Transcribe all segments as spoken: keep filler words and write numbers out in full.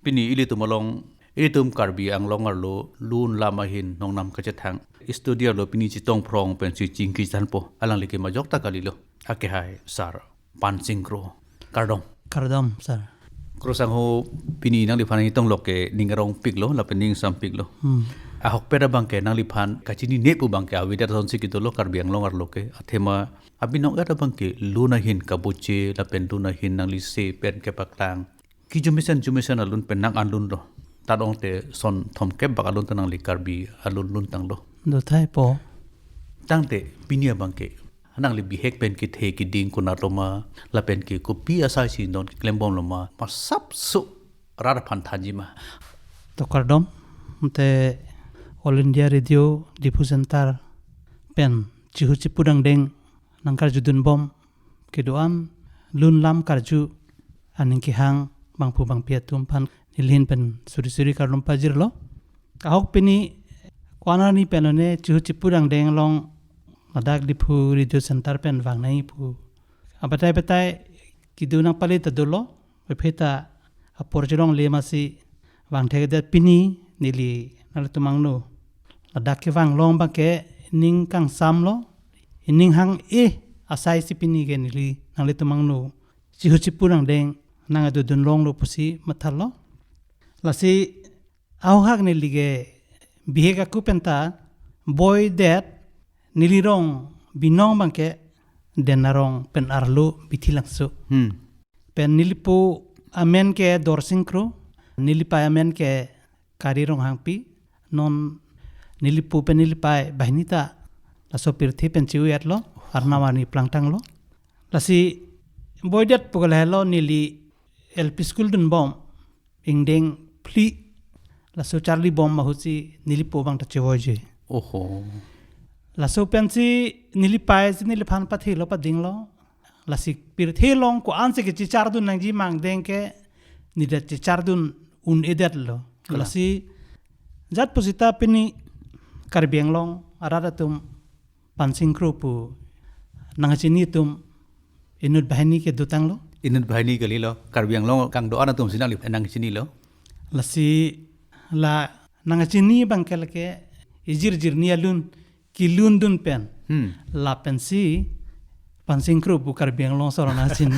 Pini ilitum along, ilitum Karbi Anglong arlo lun lam ahin nongnam kachethang studio arlo pini chetong phrong pensi chingki chethanpo, alangli ke majok ta kalilo. Akehai sir Pansing Kro. Kardom. Kardom, sir. Kro sangho, pini nangliphan nangchetonglo ke ning arongpiklo, lapen ning sampiklo. Hmm. Ahokpet abang ke nangliphan kachinine pu abang ke avedet asonsi kedolo Karbi Anglong arlo ke. Athema abinong et abang ke lun ahin kaboche, lapen lun ahin nangli se pen kepaklang. Kejumesen jumesen alun pen nang-an lunlo. Tadong te son thomkep bak alun ta nangli Karbi alun luntanglo. Dothaipo. Tangte pini abang ke nangli bihek pen kethe keding konatlo ma, lapen ke kopi asaisi non keklembomlo ma, masapso rat aphan thanji ma. To kardom, te All India Radio Diphu Center pen chihu chipu dangdeng nangkarjudunbom kedo-an lun lam karju aning kehang bangphu bangpi atum aphan nelihin pen suri suri kardom pajirlo. Ahok pini ko-an arni pen lone chihu chipu dangdeng along ladak Diphu Radio Center pen vangnei pu abatai batai kedo nangpale ta dolo, bephe ta apor chelongle masi vangthekdet pini neli nanglitum angno ladak kevang long abang ke ning kangsamlo, ining hang-e asaisi pini ke neli nanglitum angno chihu chipu dangdeng nangkedodun longlo pusi mathalo. Lasi ahok neli ke bihek aku penta boidet neli rong binong abang ke Den Arong pen arlo Bithi Langso. Hmm. Pen nelipu amen ke Dorsing Kro, nelipei amen ke Kari Ronghangpi. Non nelipu pen nelipei banghini ta laso pirthe pen che-o-etlo, arnam arni plangtanglo. Lasi boidet pu ke lahelo, neli L P school dunbom ingdeng phli, laso charlibom ahutsi nelipu abang ta chevoije. Oho. Laso pensi nelipei si neliphan pathelo padinglo. Lasi pirthe along ko-ansi kechechardun nangji ma angdeng ke neli ta chechardun un-edetlo. Kalang. Lasi jat pusita pini Karbi Anglong arat atum Pansing Kro pu nangchini atum inut banghini ke dotanglo. Inut banghini kalilo. Karbi Anglong kangdo-an atum si nangli nangchinilo. Lasi la nangchini abang ke lake ejir jirni alun kelundun pen. Hmm. Lapensi Pansing Kro pu Karbi Anglong aso aron nangchini.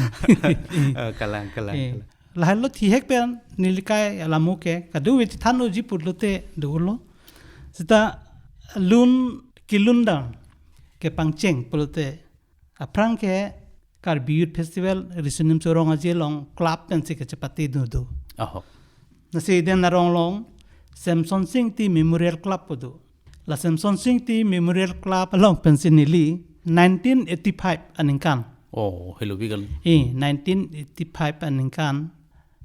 Oh, kalang, kalang, eh, kalang. Lahelo thihek pen neli kai alamo ke kadokave chethan unji pulote dolo. Seta lun kelun dam kepangcheng pulote aphrang ke Karbi Youth Festival Riso Nimso Rong Aje along club pensi kechepate do do. Oho. Lasi Den Arong along Semsonsing Ingti Memorial Club pu do. La Semsonsing Ingti Memorial Club along pensi neli nineteen eighty-five aningkan. Oh, helo bigal. Eh, nineteen eighty-five aningkan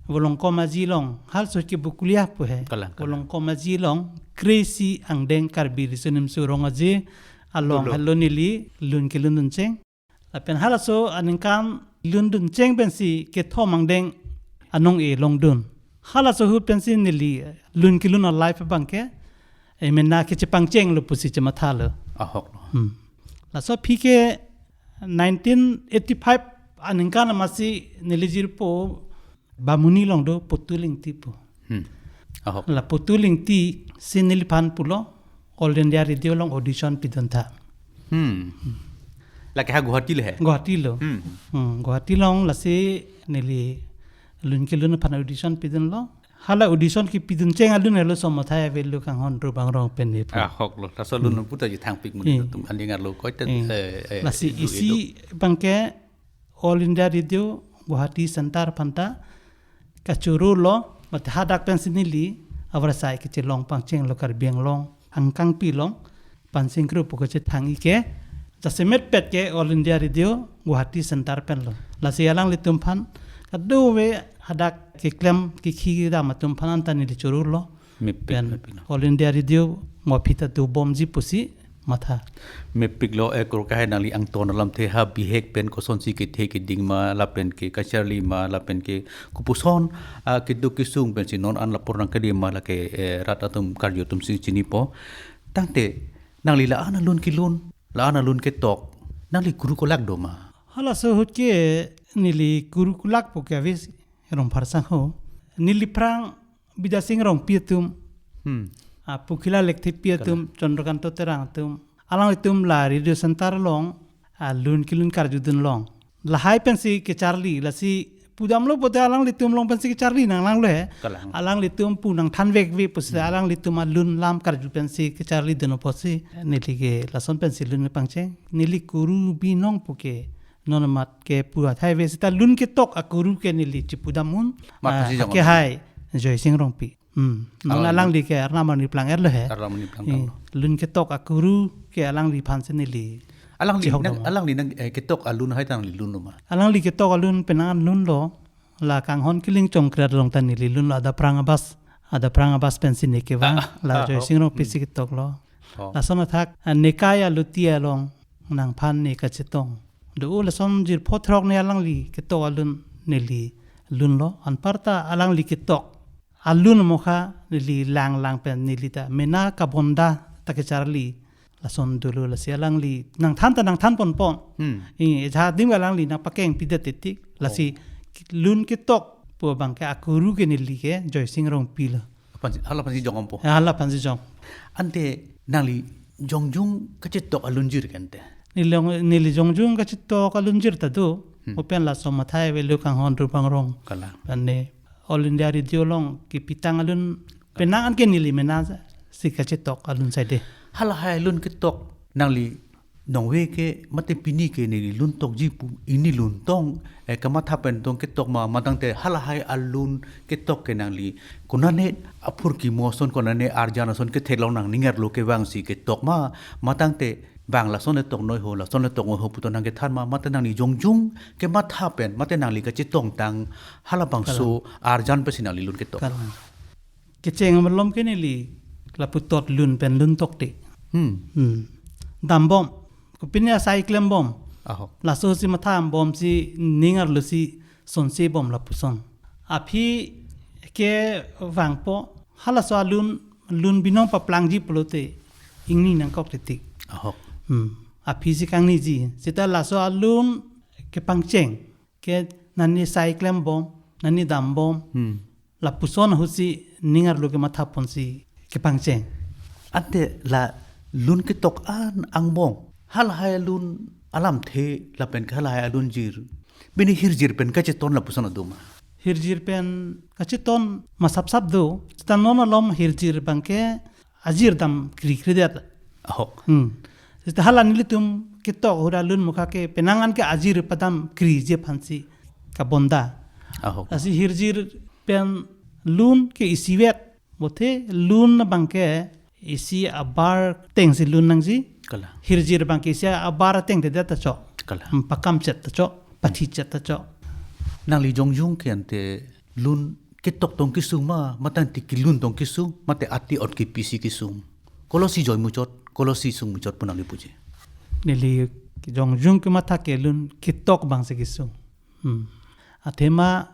Volongkom Aji along, halaso ke Bokulia pu he. Kalang, kalang. Volongkom Aji along, kre-isi angdeng Karbi Riso Nimso Rong Aje along, dolo, helo neli lun kelundun cheng. Lapen halaso aningkan lundun cheng pensi kethom angdeng anong-e longdun. Halaso ahut pensi neli lun kelun a-life abang ke, eh, mena kechepangchenglo pusi chemathalo. Ahoklo. Hmm. Laso aphi ke nineteen eighty-five aningkan amatsi neli jirpo Bamuni along do Putul Ingti pu. Hmm. Ahok. La Putul Ingti si neliphan pulo All India Radio along audition pidun tha. Hmm. Lake ha Guwahati le he? Guwahati lo. Hmm. Hmm, Guwahati along lasi neli lun kelun aphan audition pidunlo. Hala audition kepidun cheng alun helo somothai avelo kanghon ru bang rong pen ne pu. Ahoklo. Laso alun, hmm, puta ji thangpik muni, eh, atum aning arlo koite, eh, eh, lasi idu, isi idu abang ke All India Radio Guwahati Center aphanta kachoro lo, mate hadak pensi neli avar sai kechelong pangchenglo Karbi Anglong angkangpi along Pansing Kro pu kachethang-i ke jasemet pet ke All India Radio Guwahati Center pen lo. Lasi alanglitum aphan kadokave hadak keklem kekhi kedam atum aphan anta neli choro lo. Mepik, pen mepik lo. All India Radio mo aphi ta dobomji pusi matha. Mepiklo, eh, Kro, kahai nangli angton alamthe ha bihek pen kosonsi kethe keding ma lapen ke kacharli ma lapen ke kopuson, ah, keduk kesung pensi non an lapor nangkede ma lake, eh, rat atum karju atum si chinipo. Tangte nangli la-an alun kelun, la-an alun ketok, nangli kuru kolak do ma? Halaso ahut ke neli kuru kolak pu ke avis Rongphar sangho. Neli aphrang Bidya Sing Rongpi atum, Hmm. ah, Pokila Lekthepi atum, Kalang. Chandrakanta Terang atum, alanglitum la radio center along, ah, lun kelun karjudun long. Lahai pensi kecharli, lasi pudamlo pote alanglitum along pensi kecharli nanglang lo he. Kalang. Alanglitum pu nangthanvekve pusi Hmm. alanglitum alun lam karju pensi kecharlidun apotsi neli ke lason pensi lun pangcheng. Neli kuru binong puke non amat ke pu athai ave seta lun ketok akuru ke neli chipudam un. Mat Ah, pasi jong. Ke hai Joysing Rongpi. Hmm. Non Alang alangli ke arnam arni plang-et lo he. Arnam arni plang Eh, lo. Lun ketok akuru ke alangliphan si neli Alangli chihok nang, dong. Alangli nang, eh, ketok alun hai ta nangli lun lo ma? Alangli ketok alun penang an lun lo. La Kanghon Killing Chongkret along ta neli lun lo, adap Phrang Abas. Adap Phrang Abas pensi ne kevang. Ah, la ah, Joysing oh. Rongpi Hmm. si ketok lo. Oh. Lason athak, ah, nekai aluti along nangphan ne kachetong. Do lason jirpo throk ne alangli ketok alun neli lun lo. Anparta alangli ketok alun mokha neli lang lang pen neli ta mena kabonda ta kecharli. Lason dolo lasi alangli nangthan ta nangthan ponpon. Hmm. I, ejha adim alangli nangpakeng pidet titik. Lasi Oh. lun ketok pu abang ke akuru ke neli ke Joysing Rongpi lo. Aphan si, hala aphan si jong ompo. Ya, hala aphan si jong. Ante nangli jongjung kachetok alunjir ke ante? Neli jong, neli jongjung kachetok alunjir ta do. Hmm. Open laso mathai avelo Kanghon Rupang Rong. Kalang. Ane All India Radio along kepitang alun penang an ke neli mena si kachetok alun saide. Hala hai alun ketok nangli nongve ke mate pini ke neli lun tokji pu, ini lun tong, eh, kamatha pen tong ketok ma, matangte hala hai alun ketok ke nangli konane aphurkimo ason, konane arjan ason ketheklong nangning arlo kevang si ketok ma, matangte bang lason le toknoi ho, lason le toknoi ho pu to nangkethan ma, mate nangli jongjung kematha pen, mate nangli kachetongtang halabangso Kalang. Arjan pensi nangli lun ketok? Kalang. Kecheng amalom ke neli lapu tot lun pen lun tokte. Hmm. Hmm. Dambom. Kopine asai klembom. Ahok. Laso si mathambom si ning arlo si sonsebom lapuson. Aphi kevangpo halaso alun, lun binong paplangji pulote ingni nangkok titik. Ahok. Hmm. Aphi si kangniji. Seta laso alun kepangcheng ke nani sai klembom, nani dambom. Hmm. Lapuson ahut si ning arlo kemathapon si kepangcheng. Ante la lun ketok an angbong, halahai alun alamthe lapen ke halahai alunjir bini hirjir pen kacheton lapuson do ma? Hirjir pen kacheton masapsap do. Seta non alom hirjir abangke ajir dam krikredet. Ahok. Hmm. Seta hala nelitum ketok ahut alun mokha ke penang an ke ajir padam kriji aphan si kabonda. Ahok. Lasi hirjir pen lun ke isivet, bothe lun abangke isi abar ateng si lun nangji. Kalang. Hirjir abangke isi abar ateng tedet ta chok. Kalang. Hmm, pakam chet ta chok, pathi chet ta chok. Nangli jongjung ke ante lun ketok tong kesung ma, matangte kelun tong kesung, mate ate-ot kepi si kesung? Kolosi joi muchot, kolosi sung muchot pu nangli puji? Neli jongjung kematha ke lun ketok abang si kesung. Hmm. Athema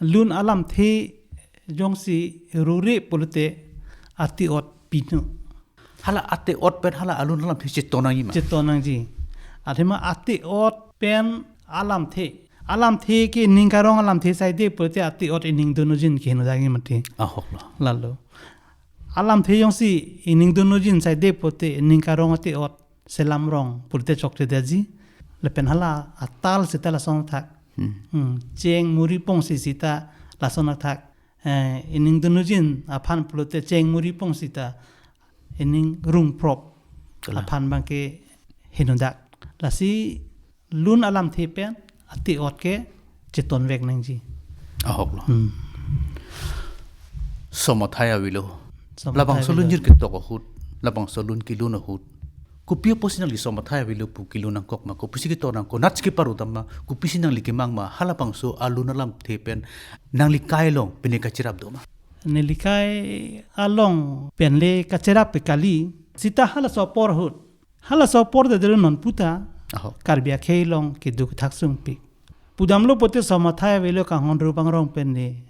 lun alamthe jongsi rure pulote ate-ot pinu. Hala ate-ot pen hala alun alamthe cheton nangji ma? Cheton nangji. Athema ate-ot pen alamthe. Alamthe ke ining karong alamthe saide pulote ate-ot ining dun ujin ke heno dagi mati. Ahok lo. Lalo. Alamthe jongsi ining dun ujin saide pulote ining karong ate-ot selam rong pulote chokche daji. Lapen hala atal seta lason athak. Hmm. Hmm. Cheng muri pongsi seta lason athak. Eh, ining dun ujin aphan pulote cheng muri pong seta ining rung prop. Kalang. Aphan abangke henodak. Lasi lun alamthe pen ate-ot ke chetonvek nangji. Ahok lo. Hmm. Somathai avelo. Somathai avelo. Labangso alunjir ketok ahut, labangso alun kelun ahut, kopi apotsi nangli somathai avelo pu kelun nangkok ma, kopisi ketok nang, konatsi keparu dam ma, kopisi nangli kemang ma, halabangso alun alamthe pen nangli kai along pine kacherap do ma? Neli kai along pen le kacherap pe kali, seta halaso apor ahut, halaso apor ta dolo non puta, Aho. Karbi akhei along keduk thak sungpik. Pudamlo pote somathai avelo Kanghon Rupang Rong pen ne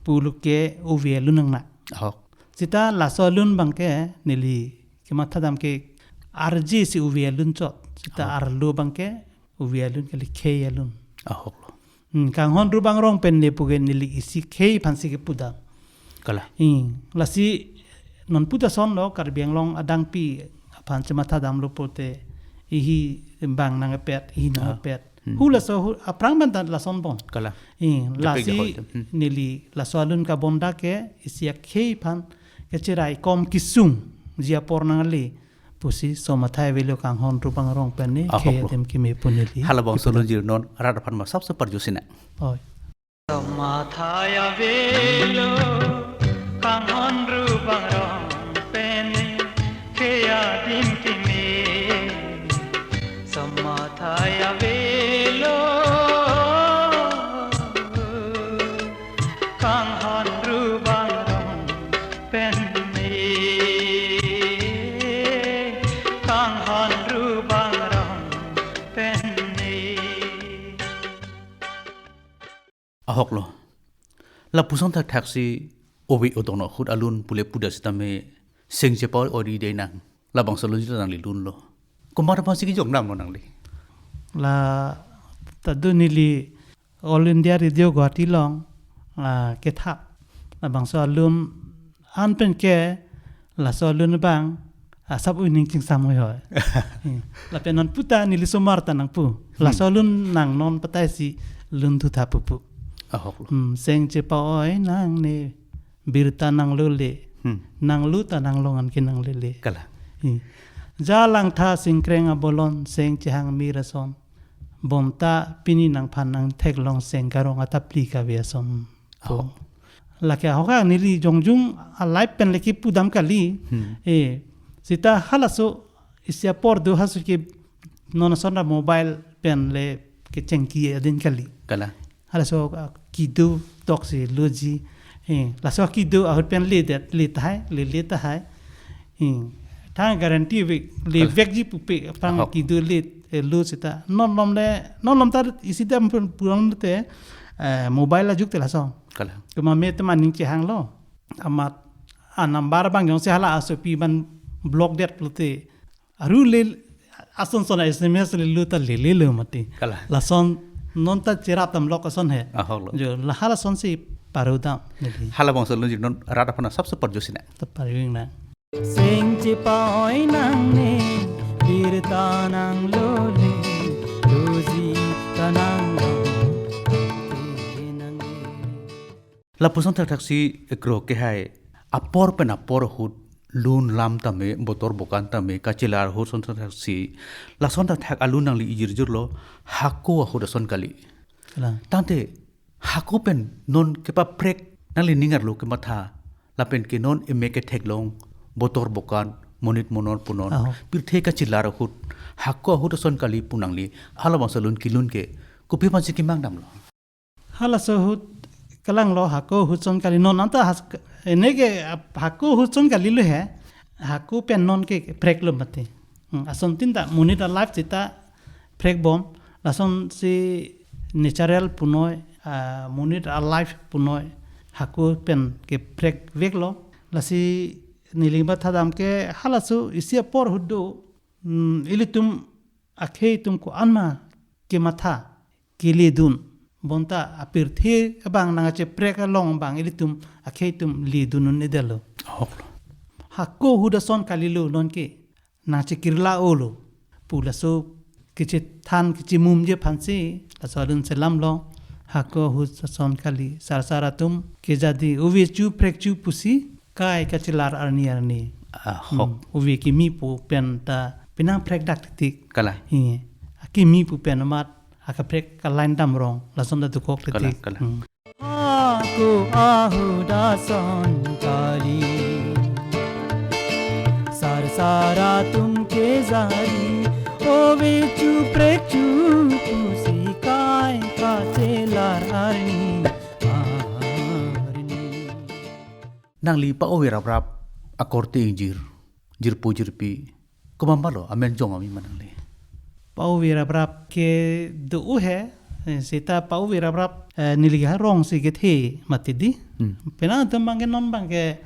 pulo ke uve alun nangnak. Aho. Seta laso alun abangke neli kematha dam ke arje si uve alun chot. Seta Aho. Arlo abangke uve alun kali khei alun. Ahok lo. Hmm, Kanghon Rupang Rong pen ne puke neli isi khei aphan si kepudam. Kalang. Hmm. Lasi non puta ason lo Karbi Anglong adangpi aphan chematha damlo pulote ihi bang nangpet, ihi Ah. nangpet. Hmm. Hu laso hu, aphrang banta lason bon. Kalang. Hmm. Depek Lasi dahoi tu. Hmm. neli laso alun kabondak ke isi akhei aphan kecherai kom kesung ji apor nangle pusi somathai avelo kanghon rubang rong pen ne Ahok khei lo. adim keme pu neli. Halabangso alunjir non rat aphan ma sabse parjo sinang. Oi. Somathai avelo kanghon rubang rong pen ne khei adim keme. Somathai avelo kanghon rubang rong pen ne, kanghon rubang rong pen ne. Ahok lo. Lapuson thakthak si ove odon ahut alun pule puda sitame seng chepa-oi ri dei nang. Labangso alun jita nangli lunlo. Komat aphan si kejok nam lo nangli. La ta do neli All India Radio Guwahati along, ah, kethap. Labangso alun an pen ke laso alun abang, ah, asap uning chingsam hoi hoi. Hmm. Lapen non puta neli somar ta nangpu. Hmm. Laso alun nang non patai si lun thu tha pupu. Ahok lo. Hmm, seng chepa-oi nangne, birta nanglole. Hmm. Nanglu ta nanglong an ke nanglele. Kalang. Hmm. Ja langtha singkreng abolon seng chehang mir ason. Bonta pini nangphan nangtheklong seng karong atapli kave ason. Aho. Lake ahok neli jongjung a-live pen lake pudam kali. Hmm. Eh, sita halaso isi apor do halaso ke non ason ra mobile pen le kechengki adin kali. Kalang. Halaso, ah, kedo tok si loji. Eh, laso kedo ahut pen ledet, le tahai, lele tahai. Hmm. Thang guarantee vek, le Kalang. vekji pupe, aphrang Ahok. kedo le, eh, lo sita. Non lom le, non lom ta isi dam pun pulang te, eh, mobile ajuk te laso. Kalang. Kema me teman ning chehang lo. Amat, a number abang jongsi hala asopi man block det pulote. Aru le ason son a S M S le lo ta lele lo mati. Kalang. Lason non ta cherap dam lok ason he. Ahok lo. Jo, la halason si paru dam. Neli. Halabangso alunjir non rat aphan sabse parjo sinang. Ta paru nang. Seng chepa-oi nangne, birta nanglole, loji ta nanglong, te nangle. Lapuson thakthak si ekro kehai apor pen apor ahut lun lam tame, botor bokan tame, kachelar ahut ason thakthak si. Lason thakthak alun nangli ijirjirlo, hako ahut ason kali. Kalang. Tangte hako pen non kepaprek nangli ningarlo kematha. Lapen ke non eme ketheklong botor bokan monit monor punon. Aho. Pirthe kachelar ahut. Hako ahut ason kali pu nangli. Halabangso alun kelun ke. Kopi aphan si kemang damlo. Halaso ahut kalanglo hako ahut ason kali non anta has, ene ke ap-, hako ahut ason kali lo he. Hako pen non ke prek lo mati. Hmm, asontin ta monit a-life sita prek bom. Lason si natural punoi, ah, monit a-life punoi. Hako pen ke prek veklo. Lasi neli matha dam ke halaso isi apor ahut do, hmm, ilitum akhei atum ko-an ma kematha keledun. Bonta apirthe abang nangcheprek along abang ilitum akhei atum ledun un-edetlo. Ahok lo. Hako ahut ason kali lo non ke nangchekirla-olo. Pu laso kechethan kechemumji aphan si laso alun selam lo. Hako ahut ason kali sarsar atum kejadi ove chu prek chu pusi kai kachelar arni arni. Ahok. Hmm. Ove kimi pu pen ta penang prek dak titik. Kalang. Hi. Akimi pu pen amat akaprek kalain damrong, lason ta dokok Kalang, titik. kalang. Hmm. Hako ahut ason kali. Sarsar atum kejadi. Ove chu prek chu pusi kai kachelar arni arni. Nangli pa-ove raprap akorte ingjir, jirpo jirpi. Komat ma lo, amen jong ami ma nangli. Pa-ove raprap ke do-o he, eh, seta pa-ove raprap, eh, neli ha rong si kethe mati di. Hmm. Penang atum abang ke non abang ke,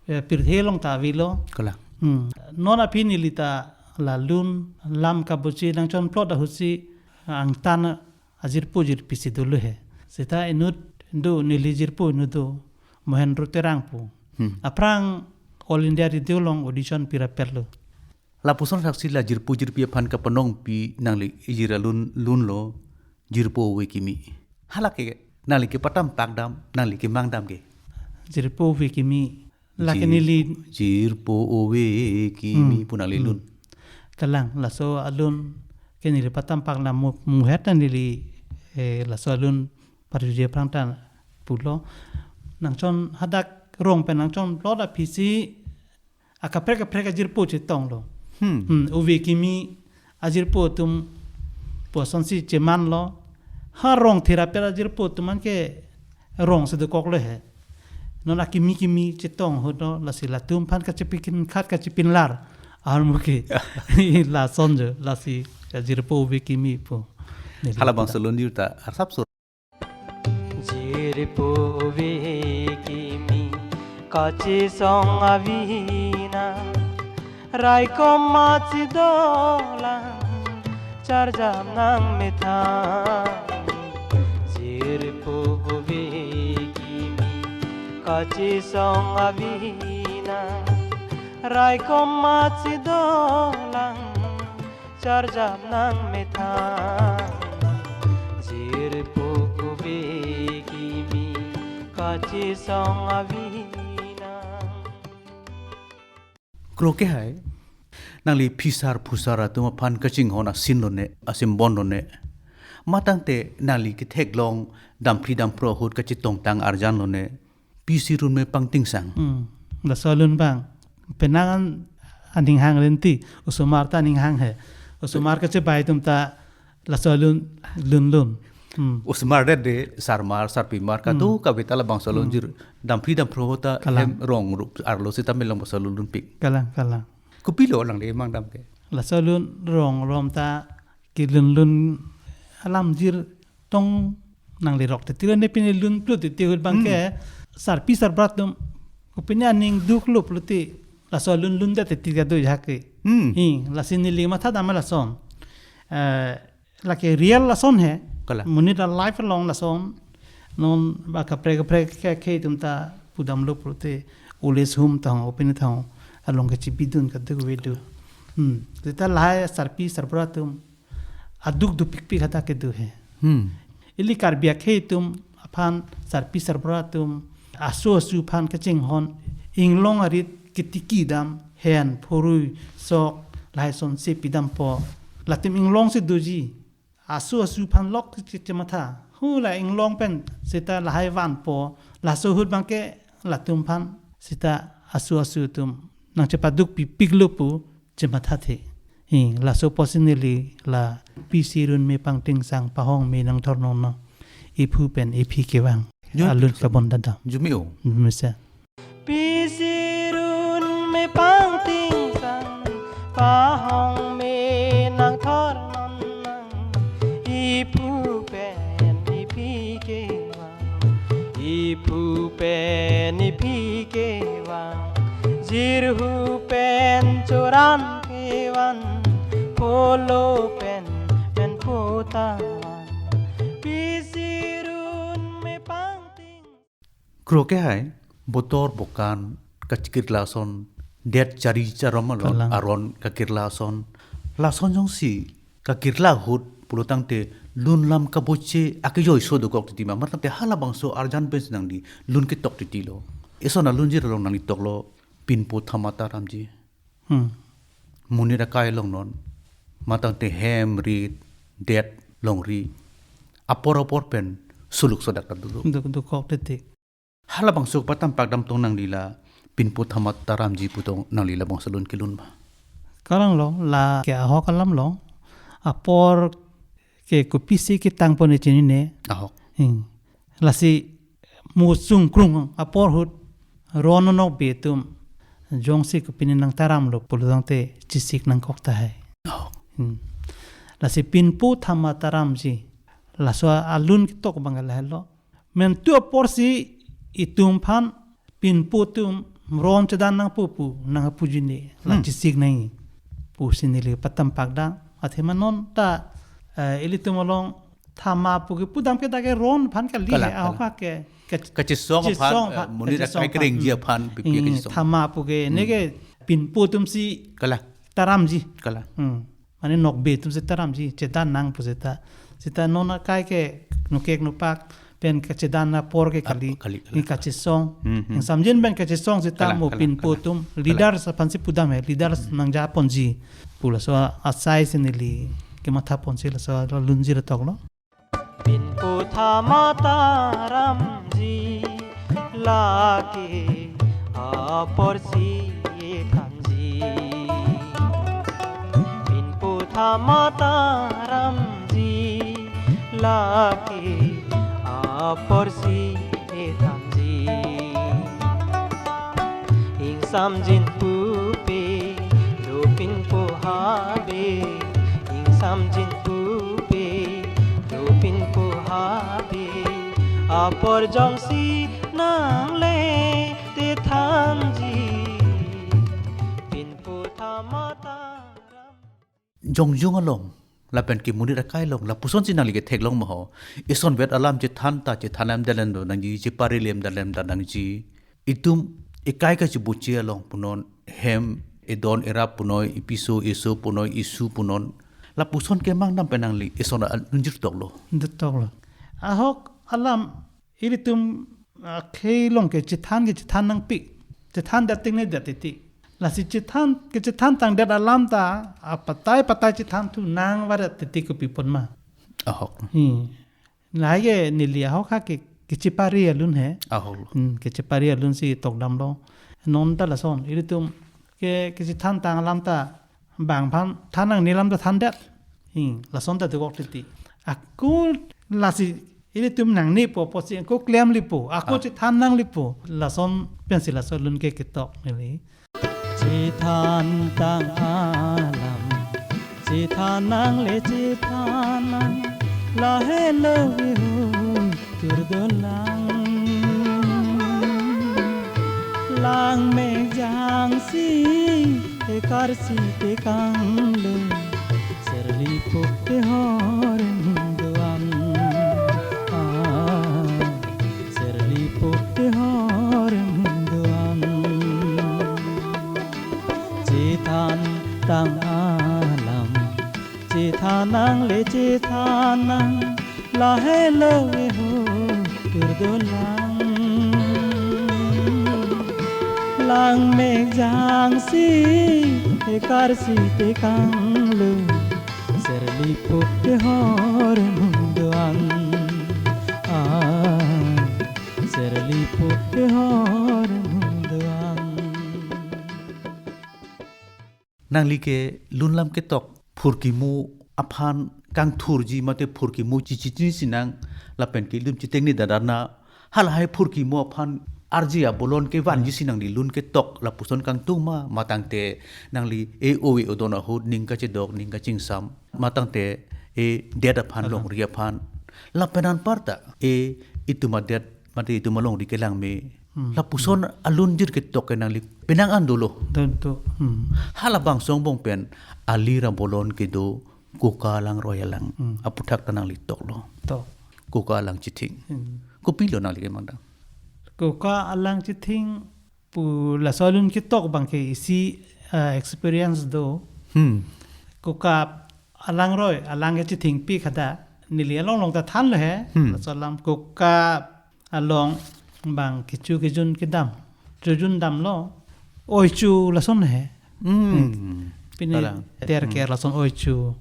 eh, pirthe along ta avelo. Kalang. Hmm. Non aphi neli ta la lun lam kabuchi nangchonplot ahut si angtan ajirpo jirpi si dolo he. Seta inut do neli jirpo inut do. Mohendro Terang pu. Hmm. Aphrang All India Radio along audition pirapet lo. Lapuson saksi la jirpo jirpi aphan kapanong pi nangli ijir alun lunlo, jirpo ove kimi. Halake nangli kepatam pakdam, nangli kemangdam ke. Jirpo ove kimi. Lake Jir-, neli. Jirpo ove kimi Hmm. pu nangli Hmm. lun. Kalang, laso alun ke neli patam pakdam mu-, muhet ta neli, eh, laso alun parjuje aphrang ta pulo. Nangchon hadak rong pen nangchon plot aphisi akaprek kaprek ajirpo chetonglo. Hmm. Hmm, ove kimi ajirpo atum pu asonsi chemanlo. Ha rong thirapet ajirpo atum anke rong si dokoklo he. Non akimi kimi chetong ahut lo, lasi latum aphan kachepikin khat kachepinlar ahormu ke. Lason jo, lasi ajirpo ove kimi pu. Halabangso alun jir ta arsap sur. Jirpo ove kimi kachesong avena, raikom achi dolang, charjap nangmethang. Jirpo ove kimi kachesong avena, raikom achi dolang, charjap nangmethang. Jirpo ove kimi kachesong avena. Kroke hai, nangli phisar phusar atum aphan kachinghon asin lone, asimbon lone. Matangte nangli ketheklong damphri damphro ahut kachetongtang arjan lone. Pi si Runme Pangtingsang. Hmm. Laso alun bang. Penang an aning hang renti. Osomar ta aning hang he. Osomar kachebai atum ta laso alun lun lun. Hmm. Osomar det de sarmar sarpimar katu Hmm. kaveta labangso alun Hmm. jir damphri damphro ta Kalang. Hem rong rup arlo sita melong laso alun lunpik. Kalang, kalang. Kopilo nangli mangdam ke. Laso alun rong rom ta kelun lun alam jir tong nangli rok te tiro ne pine lun plut te ahut bang ke Hmm. sarpi sarbura atum kopine aning duklo plut te laso lun lun det te tiro do jake. Hmm. Hi, lasi neli mathadam lason. Eh, lake real lason he. Kalang. Monit a life along lason. Non ba kaprek kaprek ke ke atum ta pudamlo plut te old age home tang opine tang along kachebidun kaduk vedu. Hmm. Seta lahai sarpi sarbura atum aduk dopikpik hadak kedo he. Hmm. Ili Karbi akhei atum aphan sarpi sarbura atum aso asu aphan kachinghon inglong arit ketiki dam hen phurui sok lahai sonsi pidampo. Latum inglong si doji. Aso asu aphan lok che-, chematha. Hula inglong pen seta lahai vanpo. Laso ahut bang ke latum aphan seta aso asu atum nangchepaduk pikpiklo pu chemathathe. Hi, laso apotsi neli la Pi si Runme Pangtingsang pahong me nangthornon no. Iphu pen iphi kevang. Yo, alun kabon dada. Jumi o. Mesa. Pi si Runme Pangtingsang pahong me nangthornon nang. Iphu pen iphi kevang. Iphu pen iphi kevang, jirhu pen choran kevan, polo pen pen potavan, Pi si Runme Pangting. Kroke hai, botor bokan, kachikir lason, det chari charom alon, Kalang. Aron kakir lason, lason jongsi, kakirla ahut pulotangte lun lam kaboche akejoi so dokok titi ma, matangte halabangso arjan pen si nangli lun ketok titi lo. Eson alun jir along nangli toklo Pinpo Thamataramji. Hmm. Monit akai along non. Matangte hem, rit, det, longri. Apor apor pen suluk sodak ta dulu. Duk, dokok titi. Halabangso patam pakdam tong nangli la Pinpo Thamataramji pu tong nangli labangso lun kelun ma? Kalanglo, lake ahok alamlo. Apor ke kopisi ketangpo ne chinine. Ahok. Hmm. Lasi mo sungkrung apor ahut ron nonok be atum jongsi kopine nangtaramlo pulotangte chesik nangkok tahai. Ahok. Hmm. Lasi Pinpo Thamataramji. Laso alun ketok bang lahelo. Mentu aporsi itum aphan Pinpo atum ron chedan nangpo pu nangpuji ne la Hmm. chesik nang pusi neli patam pakdam athema non ta, eh, ilitum along Thama pu ke pudam ke dak ke ron aphan kali Kalang, he, ahok kalang. Ke, ke, Kachesong aphan, chesong eh, aphan, monit kachesong akai aphan. Kerengji Hmm. aphan, B P Hmm, kachesong. Thama pu ke, Hmm. neke pinpo atumsi Kalang. Taramji. Kalang. Hmm. Mane nokbe atumsi taramji, chedan nang pu seta. Seta non akai ke, nokek nopak, pen kachedan apor ke Ah, kali, kali, kali. Ni kachesong. Hmm, hmm. Ingsamjin pen kachesong seta Kalang, mo kalang, pinpo kalang. Atum, Kalang. Leaders aphansi pudam he, leaders Hmm. nangjaponji. Pu laso asai si neli, kemathaponsi laso lunjir toklo. Pinpo Thama taramji, lake aporsi thanji. Pinpo Thama taramji, lake aporsi thanji. Ingsamjin pupe, dopinpo habe. Ingsamjin pupe, dopinpo habe. Apor jongsi nangle te thanji. Pinpo Thama taram. Jongjung along, lapen ke monit akai along, lapusonsi nangli ketheklong ma ho. Isonvet alam chethan ta, chethan lemdalem do nangji, chepari lemdalem da nangji. Itum ekai kachibuchi along punon, hem, edon erap punoi, ipiso, eso punoi, isu punon. Lapuson kemang dam pen nangli, ison alunjir toklo. Detoklo. Ahok alam, ilitum, ah, akhei along ke chethan ke chethan nangpik. Chethan det ting ne det titi. Lasi chethan, kechethan tangdet alam ta, apatai patai chethan thu nang varet titi kopi pon ma. Ahok. Hmm. Lahai ke neli ahok ha ke, kechepari alun he. Ahok. Hmm, kechepari alunsi tokdamlo. Non ta lason, ilitum ke, kechethan tang alam ta, bang aphan than nangne alam ta thandet. Hmm, lason ta dokok titi. Ako lasi ilitum nangnepo apotsi ako klemlepo, ako Ah. chethan nanglipo. Lason pensi laso lun ke ketok neli. Chethan tang alam, chethan nangle chethan nang, lahelo ihu turdolang. Langme jangsi, ekarsi tekanglo, serlipo te horeng doan. Ah, serlipo te horeng doan. Chethan tang alam, chethan nangle chethan nang, lahelo ihu turdolang. Langme jangsi, ekarsi tekanglo, serlipo te horeng doan. Ah, serlipo te horeng doan. Nangli ke lun lam ketok phurkimo aphan kangthurji mate phurkimo chichini sinang lapen ke lun chiteng ni dadana halahai phurkimo aphan arje abolon ke vanji si nangli lun ketok lapuson kangtung ma, matangte nangli e-ove odon ahut ning kachedok ning kachingsam, matangte edet aphan Aha. Longri aphan lapen anparta e itum adet mate itum alongri kelang me Hmm. Lapuson alunjir ketok ke nangli penang an dolo. Dolo. Hmm. Halabangso angbong pen alir abolon kedo koka alangroi alang. Hmm. Aputhak ta nangli toklo. Tok. Koka alang chithing. Hmm. Kopilo nangli kemang dam? Koka alang chithing pu laso alun ketok abang ke isi, eh, experience do. Hmm. Koka alangroi alang kechithingpi kada neli along along ta thanlo he. Hmm. Laso alam koka along bang kecho kejun kedam. Chojun damlo. Oicho lason he. Hmm. Hmm. Pine Kalang. ter Hmm. ker lason oicho.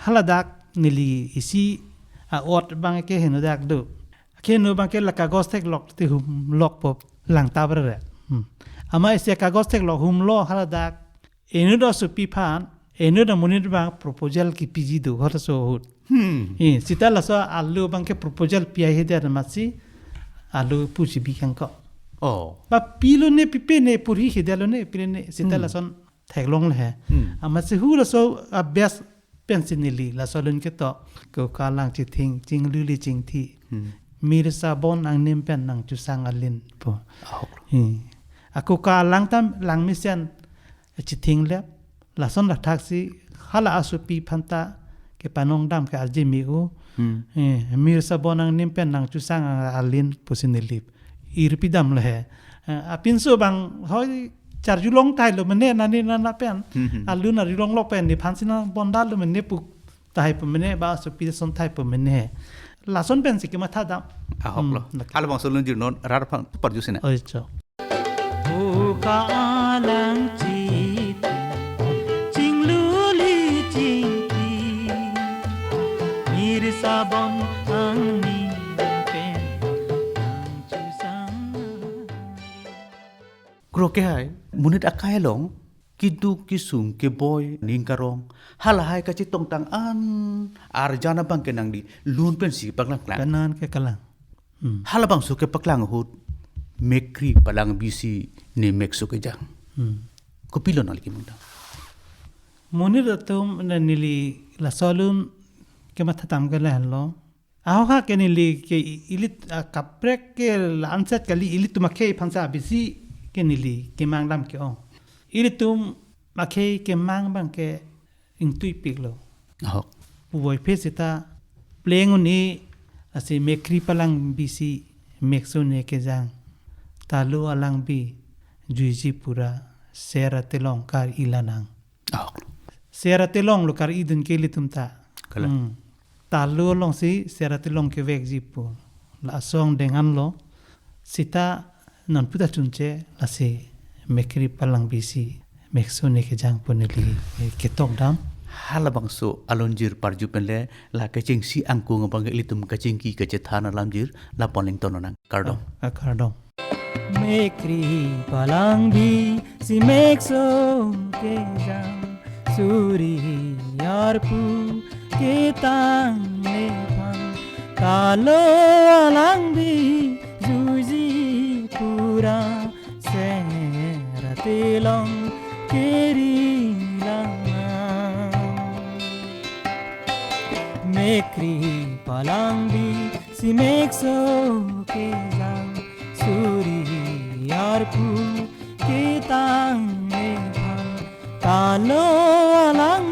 Haladak neli isi a-ot bang ke henodak do. Keno bang ke la kagos theklok te humlok po lang ta bre. Hmm. Amat isi kagos theklok humlo haladak. Inut asopi aphan, inut amonit bang proposal kepiji do hor so ahut. Hmm. Eh, seta laso alu bang ke proposal pi ai hedet amatsi alu pusi bi kangko. Oh. Ba pilo ne pipe ne purhi hedet lo ne pile ne seta Hmm. lason theklong le he. Hmm. Amatsi hu laso abes pensi neli laso alun ketok koka alang chithing chingluli chingthi. Hmm. Mir sabon angnim pen nangchusang alin po. Oh. Hmm. Akoka alang tam lang mesen chithing lep. Lason lathak si hala asopi aphanta kepanong dam ke arje me-o. Hmm. Eh, Mir Sabon angnim pen nangchusang alin pusi neli irpi damlo he. Eh, apinso bang hoi charjulong tahai lo mene nani nana pen. Hmm, hmm. Alun arjulonglo pen nephan si nang bondal lo mene pu tahai pu mene ba sopi son tahai pu mene he. Lason pensi kematha dam. Ahok lo. Hmm, lake. Halabangso alunjir non rat aphan parju sina. Oi, cho. Oka alang chiti, chingluli chingki, Mir Sabon angnim pen nangchusang. Kroke hai, monit akai along, keduk kesung keboi ning karong, halahai kachetongtang an arjan abang ke nangli lun pensi paklang klang. Kanan ke kalang. Hmm. Halabangso kepaklang ahut Mekri Palangbi si ne mekso kejang. Hmm. Kopilo nangli kemang dam? Monit atum na neli laso alun kematha dam ke lahenlo. Ahok ha ke neli ke i-, ilit, ah, kaprek ke la-anset kali ilitum akhei aphan si abisi ke neli kemang dam ke-ong. Ilitum akhei kemang abang ke ingtuipiklo. Ahok. Puvoiphit seta pleng un-e, lasi Mekri Palangbi si mekso ne kejang. Talo alangbi juiji pura, ser atelong kar-i lanang. Ahok. Ser atelong lo kar-idun ke ilitum ta. Kalang. Hmm. Talo alongsi ser atelong kevekji pu. Laso angdeng anlo. Seta non puta chunche lasi Mekri Palangbi si mekso ne kejang pu neli, eh, ketok dam. Halabangso alunjir parju penle la kechengsi angkung abang ilitum kachingki kachethan alamjir lapu-an ling tonang. Kardom. Ah, ah, kardom. Mekri Palangbi si mekso kejang, suri arpu ketang nephan, talo alangbi juiji pura, ser atelong keri lanang. Mekri Palangbi si mekso kejang, suri arpu ketang nephan, talo alang